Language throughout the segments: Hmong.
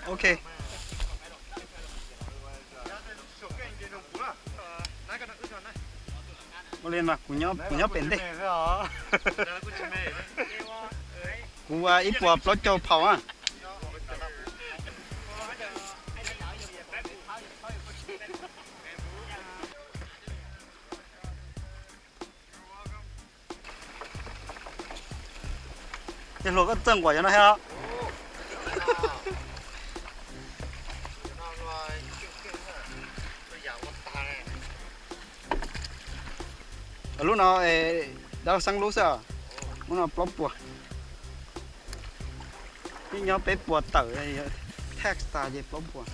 Ok. Ua li mas kuv nyob, kuv nyob pem ntej. Kuv ua ib puas plaub caug phaus a. Yog hluas koj txawj nquam cov no thiab. Lub no dab xeeb lub xwb, lub no plaub puas. Ib nyob peb puas tawm, tax tas ces plaub puas.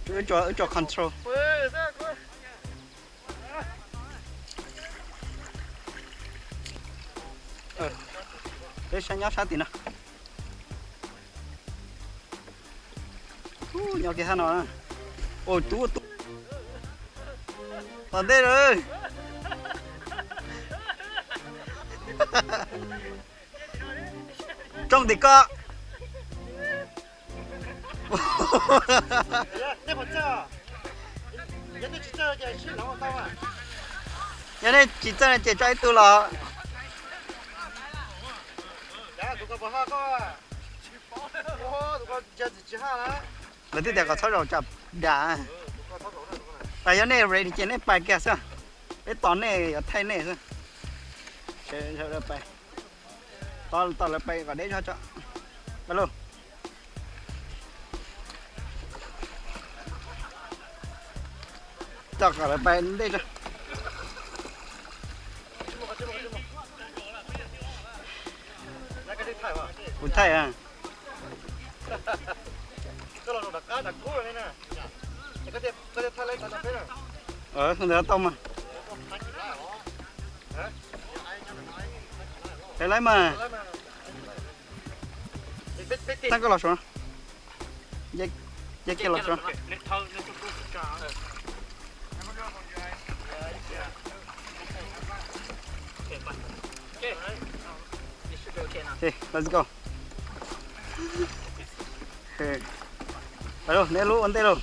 Wb tsuas control. Peb saib nyob sab tim no. Nyob kiag hab no. Ua tub tub tom ntej lawm. Rooj tim ko. Yog nej tsis txawj no ces tso ib tug los. Lawv twb tias kom txhob zaum tsam dam. Yog nej ready ces nej pais kiag xwb. Peb tos nej yuav thaij nej xwb. Tos lawv pais kom deb zog tso. Tos kom lawv pais ntej tso. Kuv thaij. Ntawd tau mas. Peb laib mas. Txeeb koj los suav. Ces kiag los suav. Let's go. Neb lub ua ntej lauj.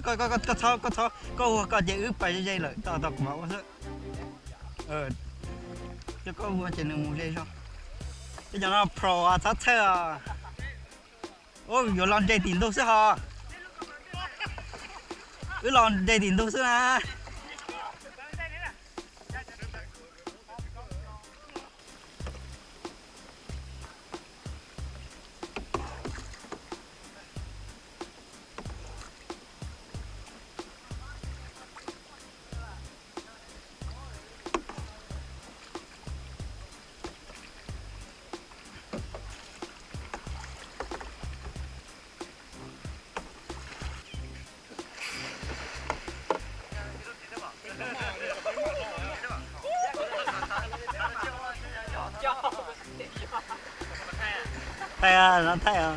Koj txhob, koj txhob, koj ua koj ces wb pais ze ze lawm, tau tau kuv mam ua xwb. Coj koj ua ces nws mus ze zog. Cov no pro txhob txhawj os. Yuav los nres tim ntug xwb ho. Wb los nres tim ntug xwb na. Thaij, no thaij.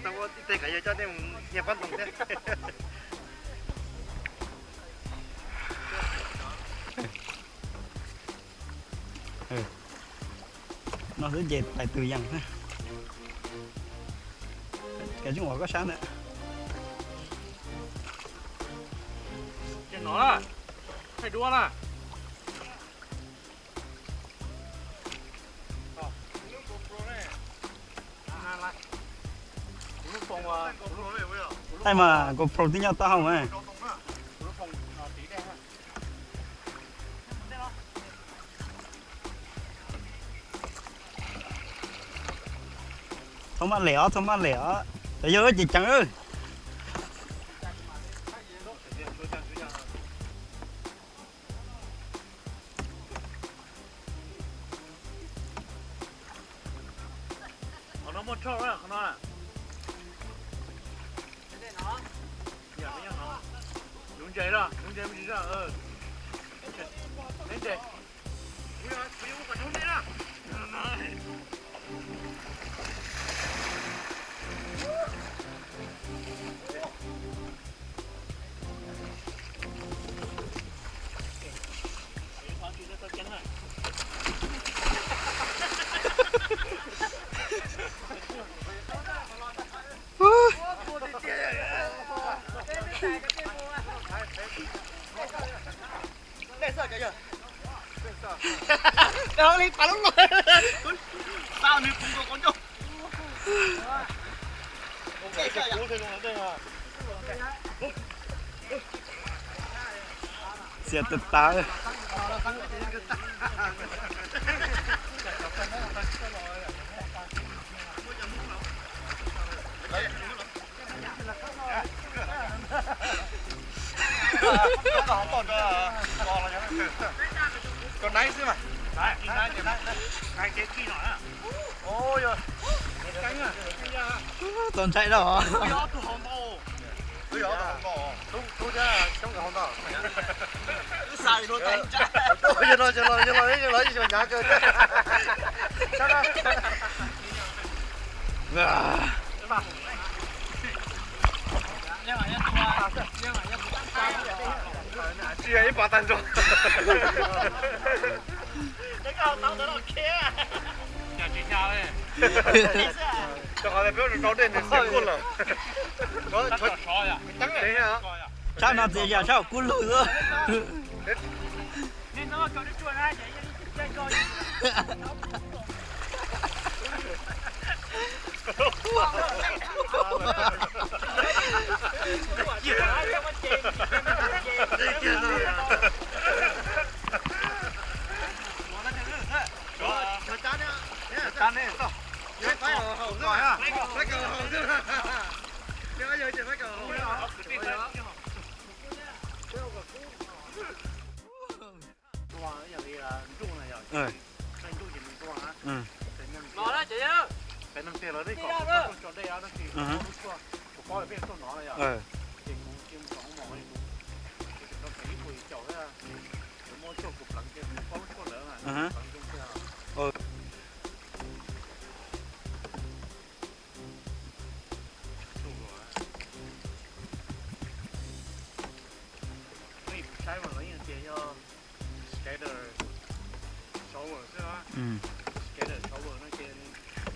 Tau ua ib teg kom yawg coj nej mus nyiag pab ntoo thiab. No xwb ces pais tus yees xwb. Kav tsij ua koj sab ntawd. Thaij duab na. Thaij mas GoPro twb nyob taub hau mas. Txhob maj lem os, txhob maj lem os. Cov yawg ces ceev. Qhov no muaj roj, qhov no. Nuv ntses, nuv ntses, nuv ntses. Xiam tawv tawv. Cov naib xwb mas. Tau ntshai dab. Tsis yog ib pab tag nrho. Rau qhov peb rau dej nws xiam kuj lawm. Tshab no txias yam tshab kub lug xwb.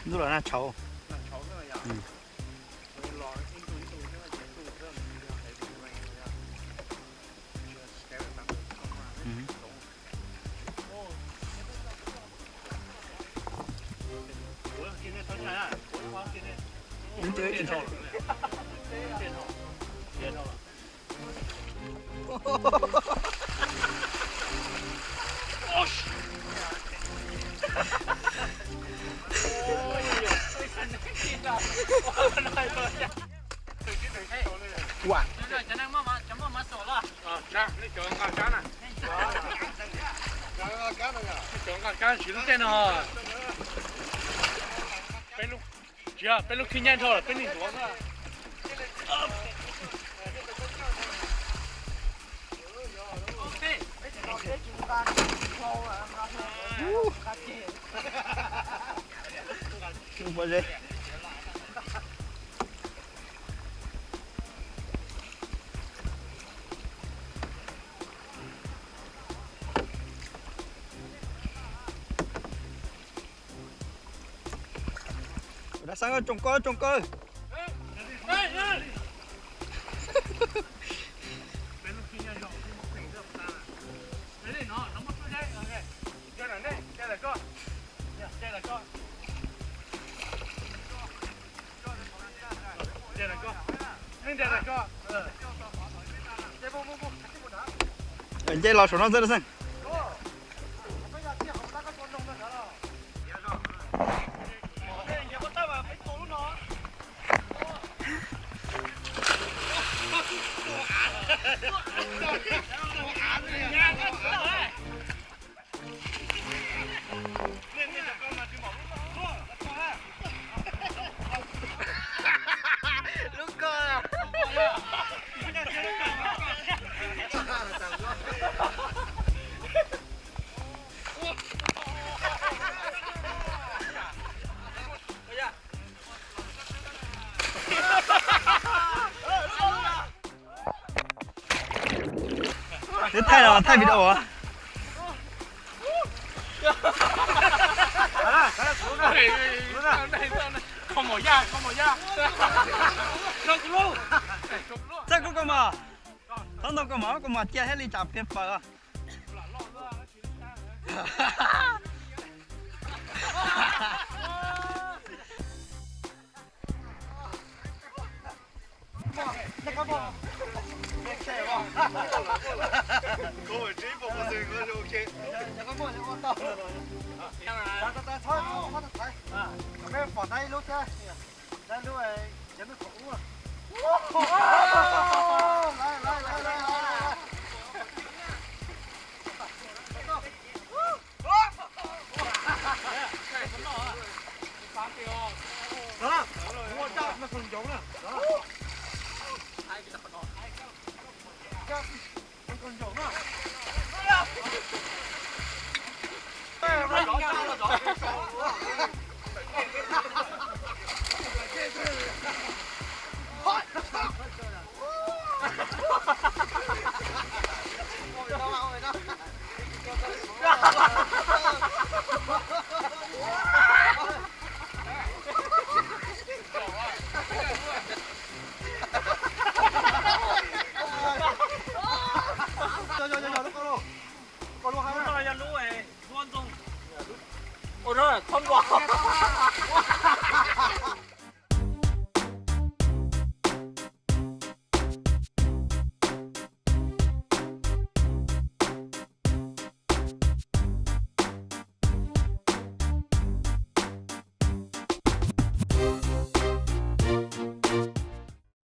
Ntuj los nag tshauv. Cov nqa kab siv lub caij no. Tsis yog, peb lub khib nyiab dhau lawm, peb niag duav xwb. Pom ze. Xeeb, tsoom koj, tsoom koj. Nce los saum no xwb Xeeb. Lub ko. Twb thaij los thaij video. Txawj kuv koj mas. Thab ntau koj mas, koj mas cia thiaj li tsam pliag plaws.